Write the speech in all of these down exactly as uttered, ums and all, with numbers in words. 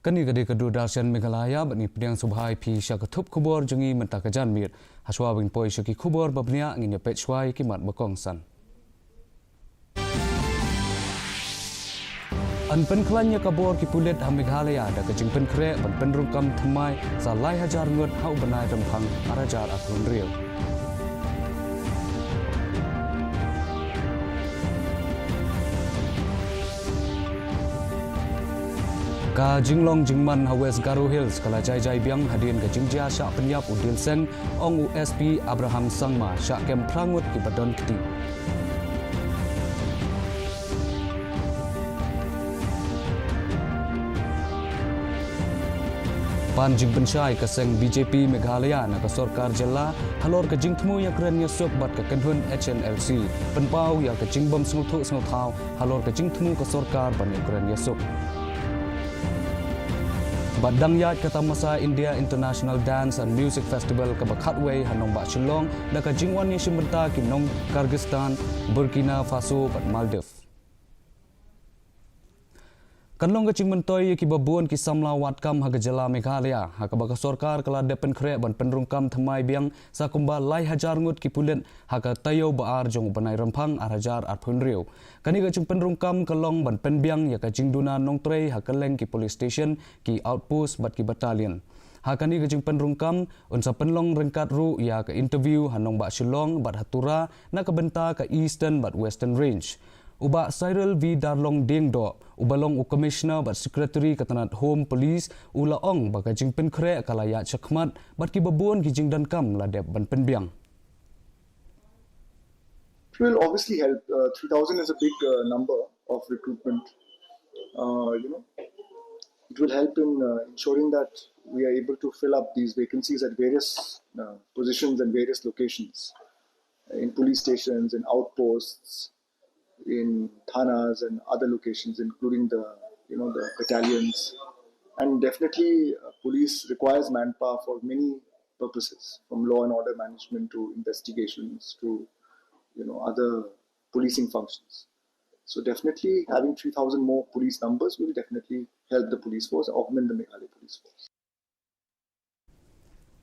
Kane ka dei ka Doordarshan Meghalaya, bad ngi pdiang sngewbha ïa phi sha ka thup khubor jong ngi mynta ka janmiet. Hashwa ban poi sha ki khubor ba bniah, ngin ïa peit shwa ïa ki mat ba kongsan. Yn pynkhlaiñ ïa ka bor ki pulit ha Meghalaya da ka jingpynkhreh ban pynrung kam thymmai sa lai hajar ngut ha u bnai Rymphang ar hajar arphew hynriew. Ka jinglong jingman ha West Garo Hills ka la jai jai biang hadien ka jingjia shah pynïap u dieng seng, ong u S P Abraham Sangma, shah kem phra ngut kiba don kti. Pan jingpynshai ka seng B J P Meghalaya na ka sorkar jylla halor ka jingthmu ïakren ïasuk bad ka kynhun H N L C, pynpaw ïa ka jingbym sngewthuh sngewthaw halor ka jingthmu ka sorkar ban ïakren ïasuk. Bad dang ïaid ka tamasa India International Dance and Music Festival kaba khatwei ha nongbah Shillong da ka jingwan ïashim bynta ki nong Kyrgyzstan, Burkina Faso bad Maldives. Kan long ka jingmyntoi ïa kiba bun ki samla wad kam ha ka jylla Meghalaya, ha kaba ka sorkar ka la dep pynkhreh ban pynrung kam thymmai biang sa kumba lai hajar ngut ki pulit ha ka taïew ba ar jong u bnai Rymphang ar hajar arphew hynriew. Kane ka jingpynrung kam ka long ban pynbiang ïa ka jingduna nongtrei ha kylleng ki police station, ki outpost bad ki battalion. Ha kane ka jingpynrung kam, un sa pynlong ryngkat ruh ïa ka interview ha nongbah Shillong bad ha Tura na ka bynta ka Eastern bad Western Range. U Bah Cyril V Darlong Diengdoh, uba long u Commissioner bad Secretary ka tnat Home Police, u la ong ba ka jingpynkhreh ka la ïaid shakhmat bad kiba bun ki jingdonkam la dep ban pynbiang. It will obviously help. Uh, three thousand is a big uh, number of recruitment. Uh, you know, it will help in uh, ensuring that we are able to fill up these vacancies at various uh, positions and various locations, in police stations, in outposts, in thanas and other locations, including the you know the battalions. And definitely, uh, police requires manpower for many purposes, from law and order management to investigations to you know other policing functions. So definitely, having three thousand more police numbers will definitely help the police force, augment the Meghalaya police force.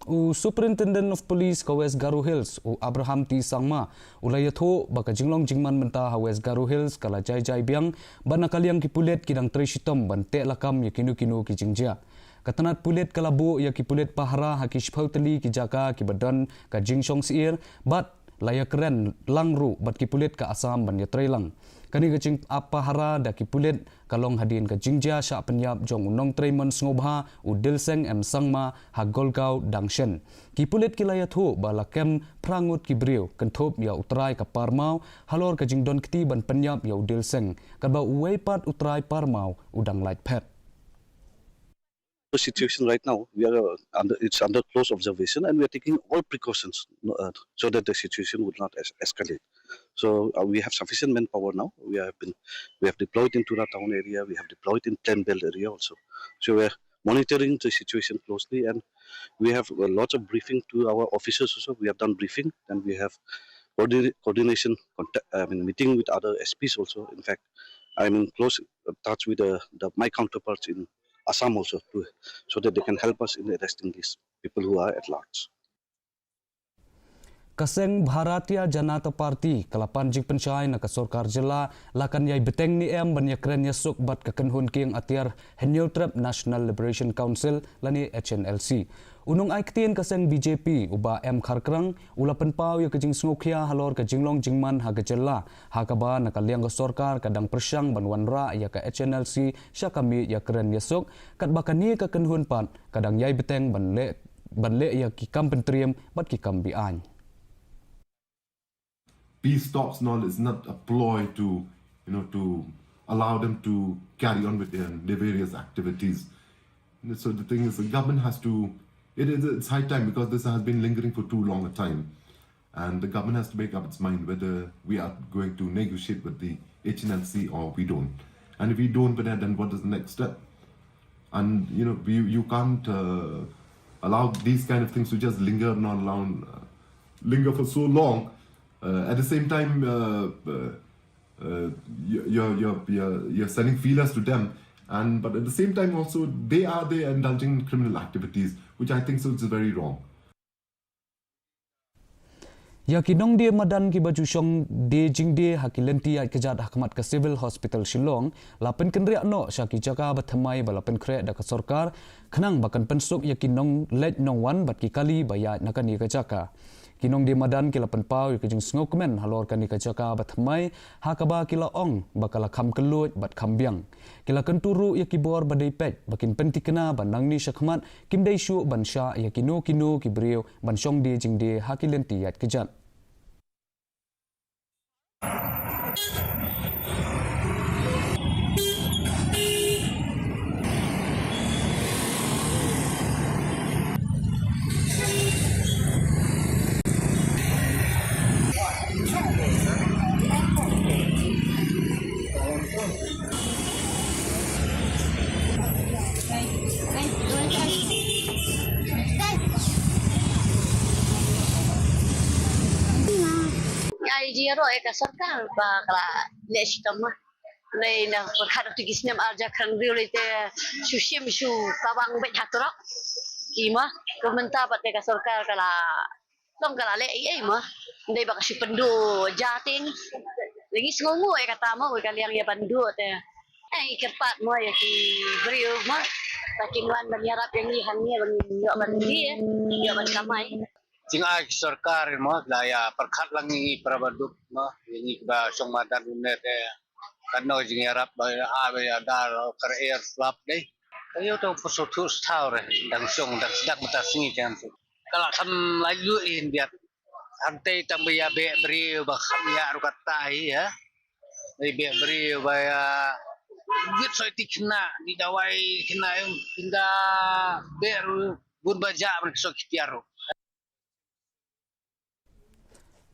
U Superintendent of Police ka West Garo Hills, u Abraham T Sangma, u la ïathuh ba ka jinglong jingman mynta ha West Garo Hills ka la jai jai biang, bad na ka liang ki pulit ki dang trei shitom ban teh lakam ïa kino kino ki jingjia. Ka tnat pulit ka la buh ïa ki pulit pahara ha ki shiphew tylli ki jaka kiba don ka jingshong syier, bad la ïakren lang ruh bad ki pulit ka Assam ban ïatrei lang. Kane ka jingap pahara da ki pulit ka long hadien ka jingjia shah pynïap jong u nongtrei mon sngewbha u Dilseng M Sangma ha Golgaon Dangshen. Ki pulit ki la ïathuh ba la kem phra ngut ki briew kynthup ïa u trai ka Parmaw halor ka jingdon kti ban pynïap ïa u Dilseng, katba uwei pat u trai Parmaw u dang lait phet. The situation right now, we are uh, under it's under close observation, and we are taking all precautions, no, uh, so that the situation would not es- escalate. So uh, we have sufficient manpower now. We have been we have deployed in Tura town area. We have deployed in Plain Belt area also. So we are monitoring the situation closely, and we have uh, lots of briefing to our officers also. We have done briefing, and we have coordi- coordination contact, I mean, meeting with other S Ps also. In fact, I'm in close uh, touch with the, the my counterparts in Assam also, to, so that they can help us in arresting these people who are at large. Ka seng Bharatiya Janata Party ka la pan jingpynshai na ka sorkar jylla la kan ïai bteng ne em ban ïakren ïasuk bad ka kynhun kieng atiar Hynñiewtrep National Liberation Council lane H N L C. U nongai ktien ka seng B J P u Bah M Kharkrang u la pynpaw ïa ka jingsngewkhia halor ka jinglong jingman ha ka jylla, ha kaba na ka liang ka sorkar ka dang pyrshang ban wanrah ïa ka H N L C sha ka mih ïakren ïasuk, katba kane ka kynhun pat ka dang ïai bteng ban leh ban leh ïa ki kam pyntriem bad ki kam be-aiñ. Peace talks and all is not a ploy to, you know, to allow them to carry on with their, their various activities. And so the thing is, the government has to. It is it's high time because this has been lingering for too long a time, and the government has to make up its mind whether we are going to negotiate with the H N L C or we don't. And if we don't, then then what is the next step? And you know, we, you can't uh, allow these kind of things to just linger, not allow, uh, linger for so long. Uh, at the same time, uh, uh, uh, you- you're, you're, you're, you're sending feelers to them, And but at the same time also they are there indulging in criminal activities, which I think so it's very wrong. Ïa ki nongdie madan kiba ju shong die jingdie ha ki lynti ïaid kjat ha khmat ka Civil Hospital Shillong la pynkynriah noh sha ki jaka ba thymmai ba la pynkhreh da ka sorkar, khnang ba kan pynsuk ïa ki nongleit nongwan bad ki kali ba ïaid na kane ka jaka. Ki nongdie madan ki la pynpaw ïa ka jingsngewkmen halor kane ka jaka ba thymmai, ha kaba ki la ong ba ka la kham kylluid bad kham biang. Ki la kyntu ruh ïa ki bor ba dei peit ba kin pynthikna ba nangne shakhmat kim dei shuh ban shah ïa kino kino ki briew ban shong die jingdie ha ki lynti ïaid kjat. Nga ïa ïaroh ïa ka sorkar ba ka la leh shitom ma. Lei na pyrkhat tu ki snem arja khan riu lei te shu shim shu kawang beit ha trok. Ki ma, ko mynta pat te ka sorkar ka la Long ka la leh ei ei mo. Ndei ba ka shu pynduh jating. Lagi sngewnguh ïa kata mo, ka liang ïa pynduh te. Ai kyrpad mo ïa ki briew mo. Ba kin wan ban ïarap ïa ngi hangne ban ïoh ban die, ïoh ban kamai. Jingai ki sorkar mo la ïa pyrkhat lang ngi para baduk mo. Ïa ngi ba shong madan une te. Kan no jingïarap ba ïa a ba ïa dar kar air slap dei. Ka ïoh to pyrshah tu sthaw re dang shong dang sdak mata sngi kan tu. Ka la kham laitluid biat. Hangtei tang ba ïa beh briew ba kham ïa ruh kata hi, ha. Ba ïa beh briew ba ïa bit soi ti khynnah, di dawai khynnah, ym kynda beh ruh bun ba jah ban soi ki tiar ruh.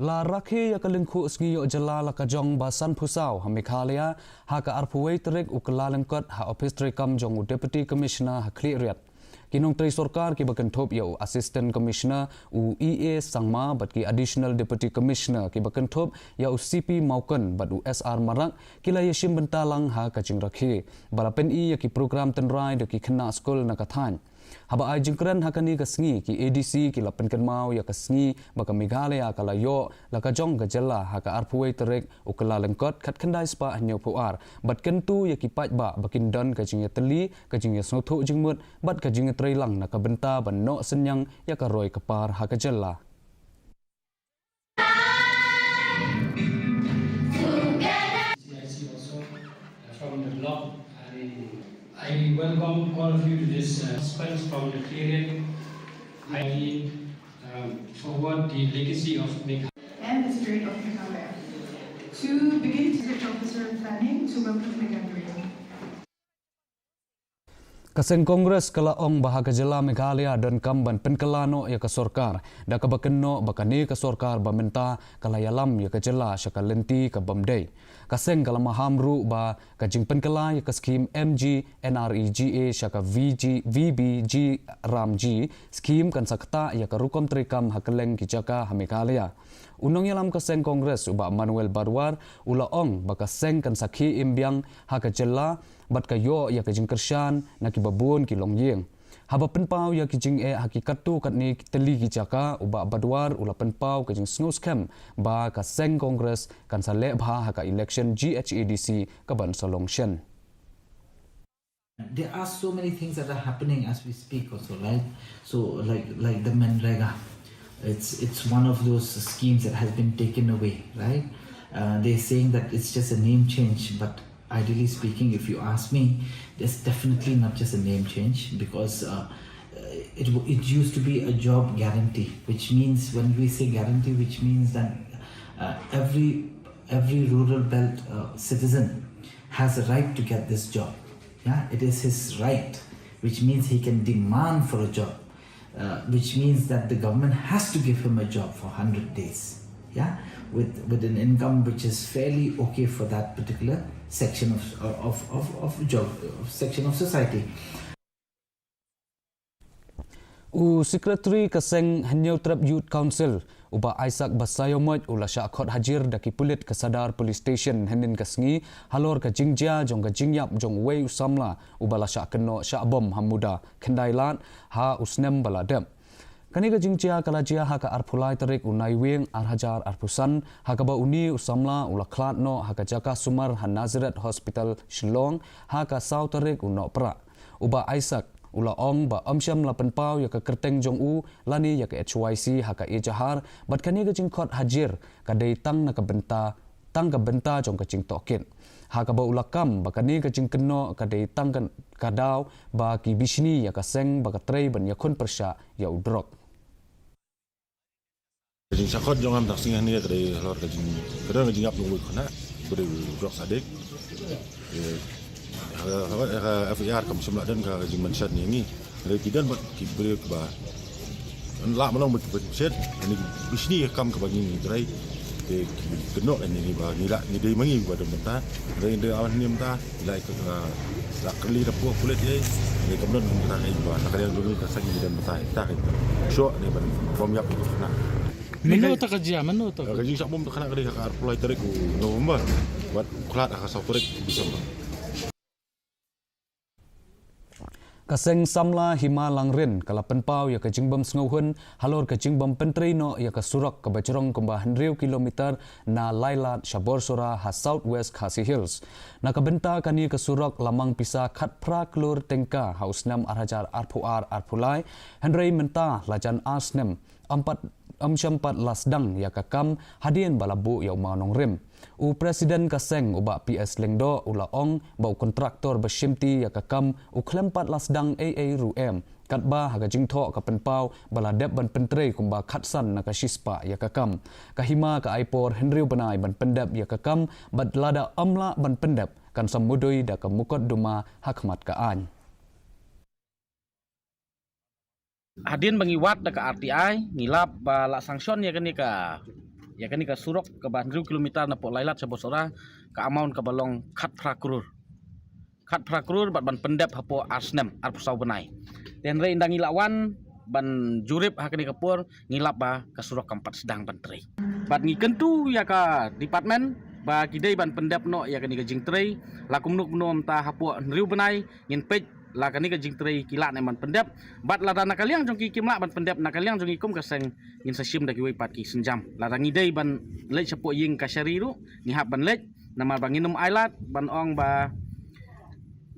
La rakhe ïa ka lyngkhuh sngi ïoh jylla la ka jong ba sanphew saw ha Meghalaya ha ka arphew wei tarik u Kyllalyngkot ha ophis treikam jong u Deputy Commissioner ha Khliehriat. Ki nongtrei sorkar kiba kynthup ïa u Assistant Commissioner u E A Sangma bad ki Additional Deputy Commissioner kiba kynthup ïa u C P Mawkon bad u S R Marak ki la ïashim bynta lang ha ka jingrakhe ba la pyni ïa ki program tynrai da ki khynnah skul na ka thaiñ. Haba ai jingkren ha kane ka sngi, ki A D C ki la pynkynmaw ïa ka sngi ba ka Meghalaya ka la ïoh la ka jong ka jylla ha ka arphew wei tarik u Kyllalyngkot khatkhyndai spah hynñiewphew ar bad kyntu ïa ki paidbah ba kin don ka jingïatylli, ka jingïasngewthuh jingmut bad ka jingïatreilang na ka bynta ban noh synñiang ïa ka roi ka par ha ka jylla. C I C also, uh, from the block, and I welcome all of you to this, uh, speech from the period. I, um, forward the legacy of Meghalaya. And the spirit of Meghalaya. To begin, District Officer Planning, to welcome the gathering. Ka seng Congress ka la ong ba ha ka jylla Meghalaya donkam ban pynkylla noh ïa ka sorkar da kaba kynnoh ba kane ka sorkar ba mynta ka la ïalam ïa ka jylla sha ka lynti ka bym dei. Ka seng ka la maham ruh ba ka jingpynkylla ïa ka skhim M G N R E G A sha ka V G, V B G RAM G skhim kan sa ktah ïa ka rukom treikam ha kylleng ki jaka ha Meghalaya. U nongïalam ka seng Congress u Bah Manuel Badwar u la ong ba ka seng kan sa khie im biang ha ka jylla bad ka ïoh ïa ka jingkyrshan na kiba bun ki longïing. Haba pynpaw ïa ki jingeh ha ki katto katne tylli ki jaka, u Bah Badwar u la pynpaw ka jingsngewskhem ba ka seng Congress kan sa leh bha ha ka election G H A D C kaban sa long shen. There are so many things that are happening as we speak also, right? So like, like the MGNREGA, it's, it's one of those schemes that has been taken away, right? Uh, they're saying that it's just a name change, but ideally speaking, if you ask me, it's definitely not just a name change because, uh, uh, it, w- it used to be a job guarantee, which means when we say guarantee, which means that, uh, every, every rural belt, uh, citizen has a right to get this job. Yeah, it is his right, which means he can demand for a job, uh, which means that the government has to give him a job for hundred days. Yeah, with, with an income which is fairly okay for that particular section of, of, of, of job, of section of society. U Secretary ka seng Hynñiewtrep Youth Council, U Bah Isaac Basaiawmoit u la shah khot hajir da ki pulit ka Sadar Police Station hynnin ka sngi halor ka jingjia jong ka jingïap jong uwei u samla uba la shah kynnoh shah bom ha muda khyndai lad ha u snem ba la dep. Kane ka jingjia ka la jia ha ka arphew lai tarik u Naiwieng ar hajar arphew san, ha kaba une u samla u la khlad noh ha ka jaka sumar ha Nazareth Hospital Shillong ha ka saw tarik u Nohprah. U Bah Isaac u la ong ba ym shym la pynpaw ïa ka kyrteng jong u lane ïa ka H Y C ha ka ejahar, bad kane ka jingkhot hajir ka dei tang na ka bynta, tang ka bynta jong ka jingtohkit. Ha kaba u la kam ba kane ka jingkynnoh ka dei tang ka, ka daw ba ki bishni ïa ka seng ba ka trei ban ïakhun pyrshah ïa u drok. Ka jingshah khot jong nga mynta ka sngi hangne ka dei halor ka jing, ka dei ka jingïap jong uwei u khynnah, ka dei u drok addict. Eh, ha, ha, ha, F I R kam shym la don ka jingmention ïa ngi. Hynrei ki don bad ki briew kiba lah ban long bad kiba shet, kine ki bishni ïa ka kam kaba ngi ngi trei. Te ki kynnoh ïa ngi ba ngi lah, ngi dei ma ngi ba don mynta. Hynrei dei awan ngi mynta. Lai ka, ah, la kylli da pua pulit ïa, ïa ka bynta mynta ka ba, la ka liang duni ka seng ïa ka bynta, ta ka. Shuh ne ban bom ïap ka khynnah. Mano ta ka jia, mano ta ka. Ka jingshah bom ka khynnah ka dei ha ka arphew lai tarik u November. Bad u khlad ha ka saw tarik December. Ka seng samla Hima Langrin ka la pynpaw ïa ka jingbym sngewhun halor ka jingbym pyntrei noh ïa ka surok kaba jrong kumba hynriew kilometer na Lailad sha Borsora ha South West Khasi Hills. Na ka bynta kane ka surok la mang pisa khatphra klur tyngka ha u snem ar hajar arphew ar arphew lai, hynrei mynta la jan ar snem ym pat, ym shym pat la sdang ïa ka kam hadien ba la buh ïa u mawnongrim. U President ka seng u Bah P S Lyngdoh u la ong ba u kontraktor ba shimti ïa ka kam u khlem pat la sdang ei ei ruh em. Katba ha ka jingthoh ka pynpaw ba la dep ban pyntrei kumba khatsan na ka shispah ïa ka kam. Ka hima ka ai por hynriew bnai ban pyndep ïa ka kam bad lada ym lah ban pyndep kan sa mudui da ka mukotduma ha khmat ka aiñ. Hadien ba ngi wad da ka R T I, ngi lap ba la sanction ïa kane ka, ïa kane ka surok kaba hynriew kilometer na pdeng Lailad sha Borsora, ka amount kaba long khatphra klur. Khatphra klur bad ban pyndep hapoh ar snem, arphew saw bnai. Te hynrei ynda ngi la wan ban jurip ha kane ka por, ngi lap ba ka surok kam pat sdang ban trei. Bad ngi kyntu ïa ka department ba ki dei ban pyndep noh ïa kane ka jingtrei, la kumno kumno mynta hapoh hynriew bnai ngin peit la kane ka jingtrei ki lah ne ban pyndep. Bad lada na ka liang jong ki kim lah ban pyndep, na ka liang jong ngi kum ka seng ngin sa shim da kiwei pat ki sienjam. Lada ngi dei ban leit shapoh ïing kashari ruh, ngi hap ban leit, namar ba ngin ym ailad ban ong ba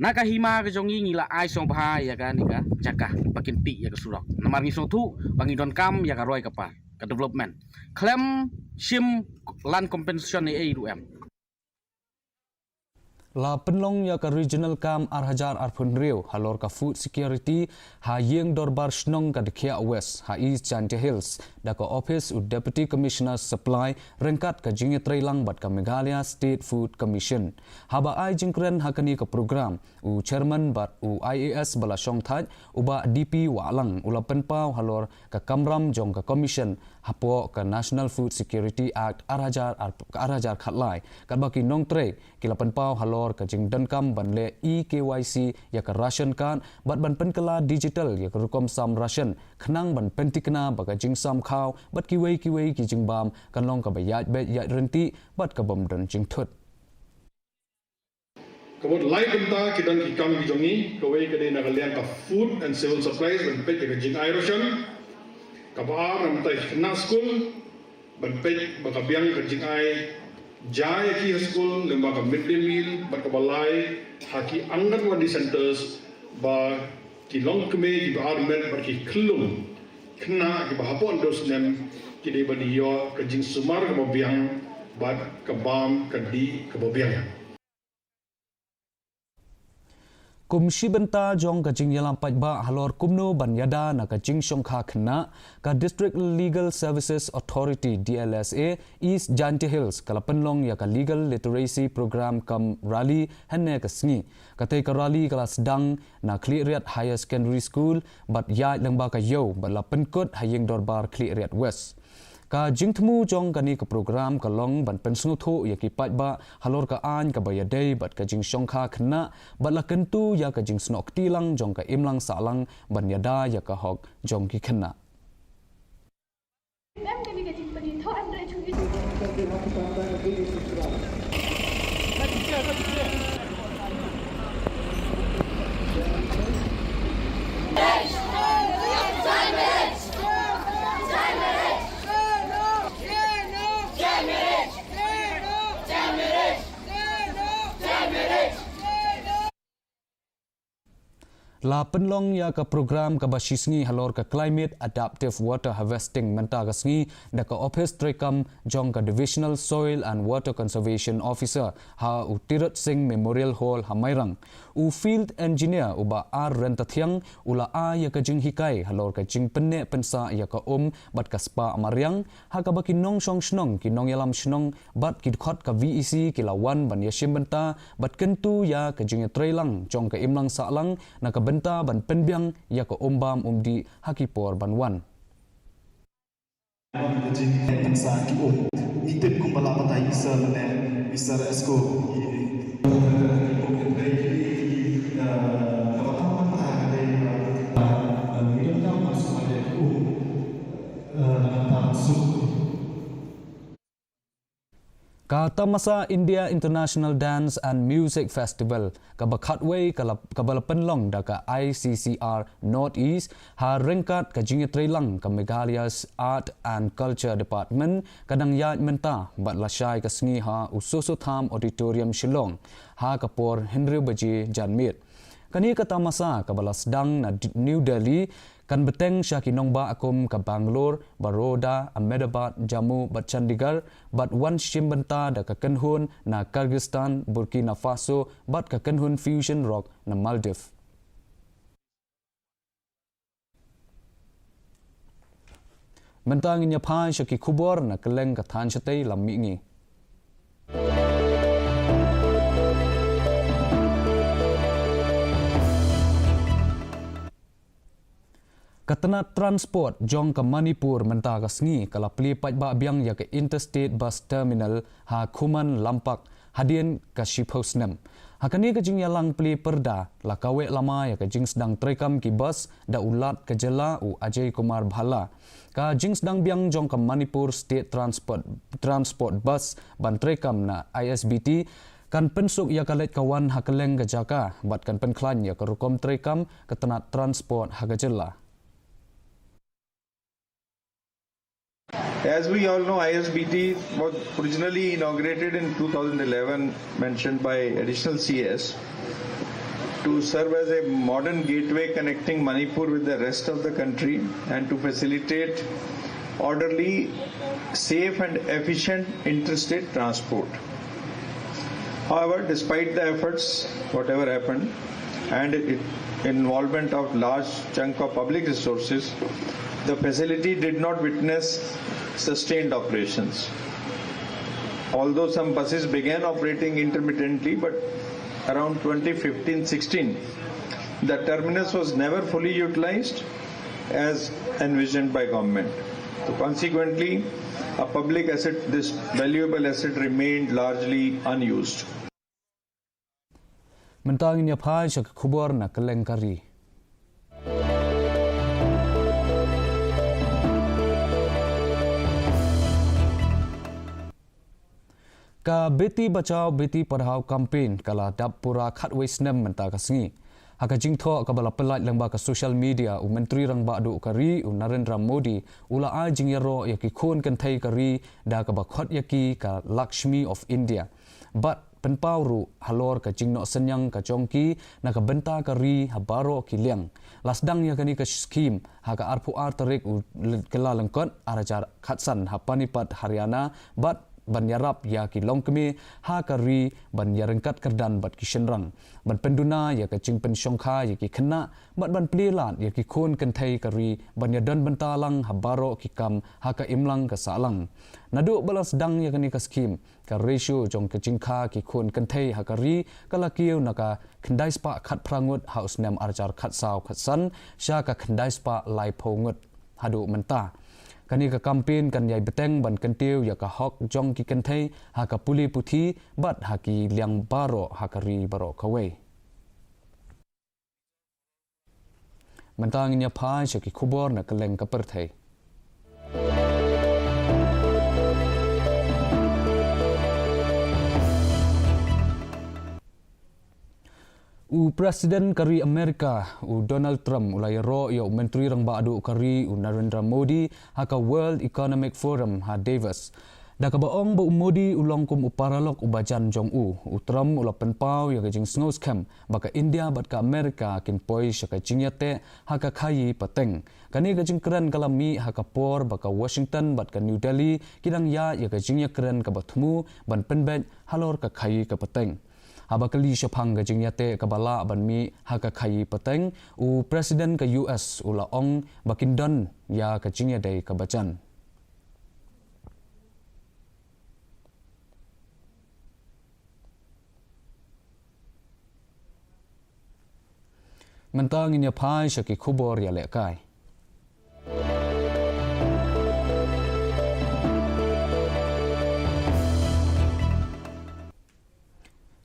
na ka hima ka jong ngi ngi la ai sngewbha ïa kane ka jaka ba kin tih ïa ka surok. Namar ngi sngewthuh ba ngi donkam ïa ka roi ka par, ka development. Khlem shim land compensation ei ei ruh em. La pynlong ïa ka Regional Camp ar hajar arphew hynriew halor ka food security ha Ïing Dorbar Shnong ka Dkhiah West ha East Jaintia Hills da ka ophis u Deputy Commissioner Supply ryngkat ka jingïatreilang bad ka Meghalaya State Food Commission. Haba ai jingkren ha kane ka program, u Chairman bad u I A S ba la shongthait, u Bah D P Wahlang, u la pynpaw halor ka kamram jong ka Commission hapoh ka National Food Security Act ar hajar, ar, ar hajar khatlai. Katba ki nongtrei ki la pynpaw halor ka jingdonkam ban leh e-K Y C ïa ka ration card bad ban pynkylla digital ïa ka rukom sam ration khnang ban pynthikna ba ka jingsam khaw bad kiwei kiwei ki jingbam kan long kaba ïaid beit ïaid ryntih bad ka bym don jingthut. Ka mut lai bynta ki don ki kam ki jong ngi, kawei ka dei na ka liang ka food and civil supplies, ban peit ïa ka jingai ration. Kaba ar na bynta ki khynnah skul, ban peit ba ka biang ka jingai ja ïa ki ha skul, lyngba ka midday meal, bad kaba lai ha ki Anganwadi centers, ba ki longkmie kiba armet bad ki khyllung khynnah kiba hapoh hynriew snem ki dei ban ïoh ka jingsumar kaba biang bad ka bam ka dih kaba biang. Kum shi bynta jong ka jingïalam paidbah halor kumno ban ïada na ka jingshongkha khynnah, ka District Legal Services Authority, D L S A, East Jaintia Hills ka la pynlong ïa ka Legal Literacy Program cum Rally hynne ka sngi. Katei ka rally ka la sdang na Khliehriat Higher Secondary School bad ïaid lyngba ka ïew bad la pynkut ha Ïing Dorbar Khliehriat West. Ka jingthmu jong kane ka program ka long ban pynsngewthuh ïa ki paidbah halor ka aiñ kaba ïadei bad ka jingshongkha khynnah bad la kyntu ïa ka jingsnoh kti lang jong ka imlang sahlang ban ïada ïa ka hok jong ki khynnah. Em kane ka jing, La pynlong ïa ka program kaba shisngi halor ka Climate Adaptive Water Harvesting mynta ka sngi da ka ophis treikam jong ka Divisional Soil and Water Conservation Officer ha u Tirot Sing Memorial Hall ha Mairang. U Field Engineer u Bah R Ryntathiang u la ai ïa ka jinghikai halor ka jingpynneh pynsah ïa ka um bad ka spah mariang, ha kaba ki nongshong shnong, ki nongïalam shnong bad ki dkhot ka V E C ki la wan ban ïashim bynta bad kyntu ïa ka jingïatreilang jong ka imlang sahlang na ka bynta ban pynbiang ïa ka um bam um dih ha ki por ban wan. Ka jingpynsah ki um. Ngi tip kumba la batai i Sir ne, i Sir Esko. Ka Tamasa India International Dance and Music Festival, kaba khatwei ka la, kaba la pynlong da ka I C C R North East, ha ryngkat ka jingïatreilang ka Meghalaya's Art and Culture Department, ka dang ïaid mynta bad la shai ka sngi ha u Soso Tham Auditorium Shillong ha ka por hynriew baje janmiet. Kane ka tamasa kaba la sdang na D-, New Delhi, kan bteng sha ki nongbah kum ka Bangalore, Baroda, Ahmedabad, Jammu bad Chandigarh, bad wan shim bynta da ka kynhun na Kyrgyzstan, Burkina Faso bad ka kynhun fusion rock na Maldives. Mynta ngin ïa phai sha ki khubor na kylleng ka thaiñ shatei lam mihngi. Ka tnat transport jong ka Manipur mynta ka sngi ka la plie paidbah biang ïa ka Interstate Bus Terminal ha Khuman Lampak hadien ka shiphew snem. Ha kane ka jingïalang plie pyrda la kaweh lama ïa ka jingsdang treikam ki bus da u Lat ka jylla u Ajay Kumar Bhalla. Ka jingsdang biang jong ka Manipur State Transport, Transport Bus ban treikam na I S B T kan pynsuk ïa ka leit ka wan ha kylleng ka jaka bad kan pynkhlaiñ ïa ka rukom treikam ka tnat transport ha ka jylla. As we all know, I S B T was originally inaugurated in two thousand eleven, mentioned by Additional C S, to serve as a modern gateway connecting Manipur with the rest of the country and to facilitate orderly, safe and efficient interstate transport. However, despite the efforts, whatever happened, and it, involvement of large chunk of public resources, the facility did not witness sustained operations. Although some buses began operating intermittently, but around twenty fifteen sixteen, the terminus was never fully utilized as envisioned by government. So consequently, a public asset, this valuable asset, remained largely unused. Mynta ngin ïa phai sha ka khubor na kylleng ka ri. Ka Beti Bachao Beti Padhao campaign ka la dap pura khatwei snem mynta ka sngi. Ha ka jingthoh kaba la pyllait lyngba ka social media, u Myntri Rangbah Duh ka ri, u Narendra Modi, u la ai jingïaroh ïa ki khun kynthei ka ri da kaba khot ïa ki ka Lakshmi of India. Bad pynpaw ruh halor ka jingnoh synñiang ka jong ki na ka bynta ka ri ha baroh ki liang. La sdang ïa kane ka skhim ha ka arphew ar tarik u Kyllalyngkot ar hajar khatsan ha Panipat, Haryana, bad ban ïarap ïa ki longkmie ha ka ri ban ïaryngkat kyrdan bad ki shynrang, ban pynduna ïa ka jingpynshongkha ïa ki khynnah bad ban plie lad ïa ki khun kynthei ka ri ban ïadon bynta lang ha baroh ki kam ha ka imlang ka sahlang. Naduh ba la sdang ïa kane ka skhim, ka ratio jong ka jingkha ki khun kynthei ha ka ri ka la kiew na ka khyndai spah khatphra ngut ha u snem ar hajar khatsaw khatsan sha ka khyndai spah laiphew ngut haduh mynta. Kane ka campaign kan ïai bteng ban kyntiew ïa ka hok jong ki kynthei ha ka pule puthi bad ha ki liang baroh ha ka ri baroh kawei. Mynta ngin ïa phai sha ki khubor na kylleng ka pyrthei. U President ka ri Amerika, u Donald Trump, u la ïaroh ïa u Myntri Rangbah Duh ka ri, u Narendra Modi, ha ka World Economic Forum ha Davos. Da kaba ong ba u Modi u long kum u paralok uba jan jong u, u Trump u la pynpaw ïa ka jingsngewskhem ba ka India bad ka Amerika kin poi sha ka jingïateh ha ka khaïi pateng. Kane ka jingkren ka la mih ha ka por ba ka Washington bad ka New Delhi ki dang ïaid ïa ka jingïakren kaba thmu ban pynbeit halor ka khaïi ka pateng. Haba kylli shaphang ka jingïateh kaba lah ban mih ha ka khaïi pateng, u President ka U S u la ong ba kin don ïa ka jingïadei kaba jan. Mynta ngin ïa phai sha ki khubor ïalehkai.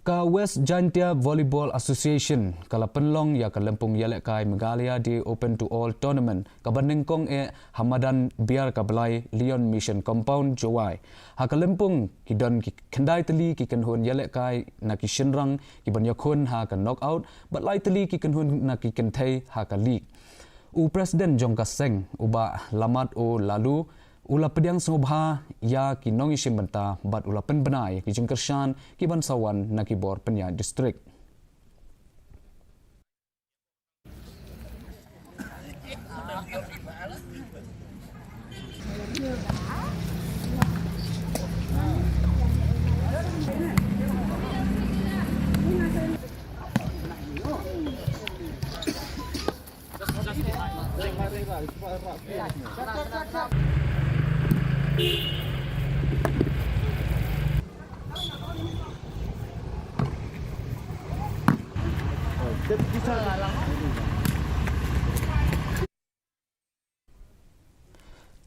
Ka West Jaintia Volleyball Association ka la pynlong ïa ka lympung ïalehkai Meghalaya Day Open to All Tournament kaba nyngkong eh ha madan biar ka Blai Lion Mission Compound, Jowai. Ha ka lympung ki don ki khyndai tylli ki kynhun ïalehkai na ki shynrang ki ban ïakhun ha ka knockout bad lai tylli ki kynhun na ki kynthei ha ka league. U President jong ka seng, u Bah Lamart O Laloo, u la pdiang sngewbha ïa ki nongïashim bynta bad u la pynbna ïa ki jingkyrshan ki ban sa wan na ki bor pynïaid district.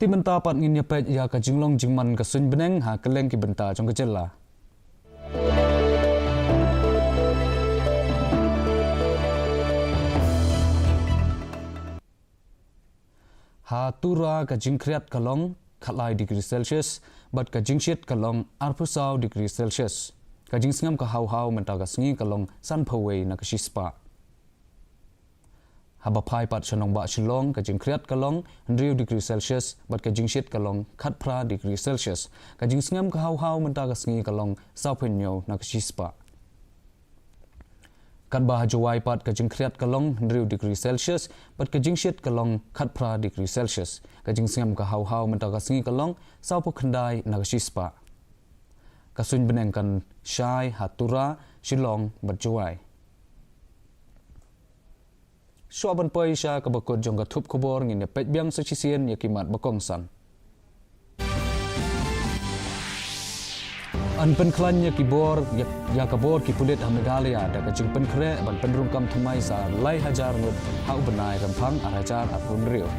Te mynta pat ngin ïa peit ïa ka jinglong jingman ka suiñ bneng ha kylleng ki bynta jong ka jylla. Ha Tura ka jingkhriat ka long khatlai degree Celsius bad ka jingshit ka long arphew saw degree Celsius. Ka jingsngem ka haw haw mynta ka sngi ka long sanphew wei na ka shispah. Haba phai pat sha nongbah Shillong, ka jingkhriat ka long hynriew degree Celsius bad ka jingshit ka long khatphra degree Celsius. Ka jingsngem ka haw haw mynta ka sngi ka long sawphew hynñiew na ka shispah. Katba ha Jowai pat ka jingkhriat ka long hynriew degree Celsius bad ka jingshit ka long khatphra degree Celsius. Ka jingsngem ka haw haw mynta ka sngi ka long sawphew khyndai na ka shispah. Ka suiñ bneng kan shai ha Tura, Shillong bad Jowai. Shuwa ban poi sha kaba kut jong ka thup khubor, ngin ïa peit biang sa shisien ïa ki mat ba kongsan. Yn pynkhlaiñ ïa ki bor, ïa, ïa ka bor ki pulit ha Meghalaya da ka jingpynkhreh ban pynrung kam thymmai sa lai hajar ngut ha u bnai Rymphang ar hajar arphew hynriew.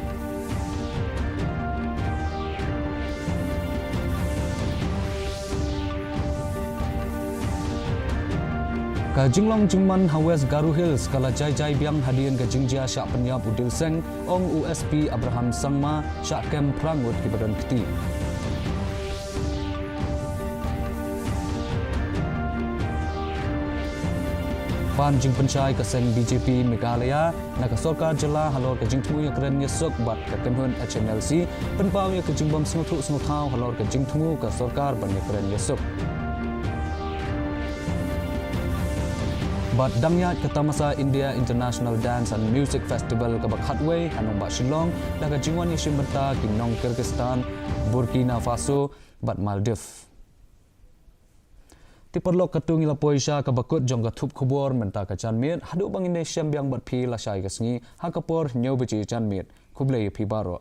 Ka jinglong jingman ha West Garo Hills ka la jai jai biang hadien ka jingjia shah pynïap u dieng seng, ong u S P Abraham Sangma, shah kem phra ngut kiba don kti. Ban jingpynshai ka seng B J P Meghalaya na ka sorkar jylla halor ka jingthmu ïakren ïasuk bad ka kynhun H N L C pynpaw ïa ka jingbym sngewthuh sngewthaw halor ka jingthmu ka sorkar ban ïakren ïasuk. Bad dang ïaid ka tamasa India International Dance and Music Festival kaba khatwei ha nongbah Shillong da ka jingwan ïashim bynta ki nong Kyrgyzstan, Burkina Faso bad Maldives. Te paralok, katto ngi la poi sha kaba kut jong ka thup khubor mynta ka janmiet, haduh ba ngin ïashem biang bad phi lashai ka sngi ha ka por hynñiew baje janmiet. Khublei ïa phi baroh.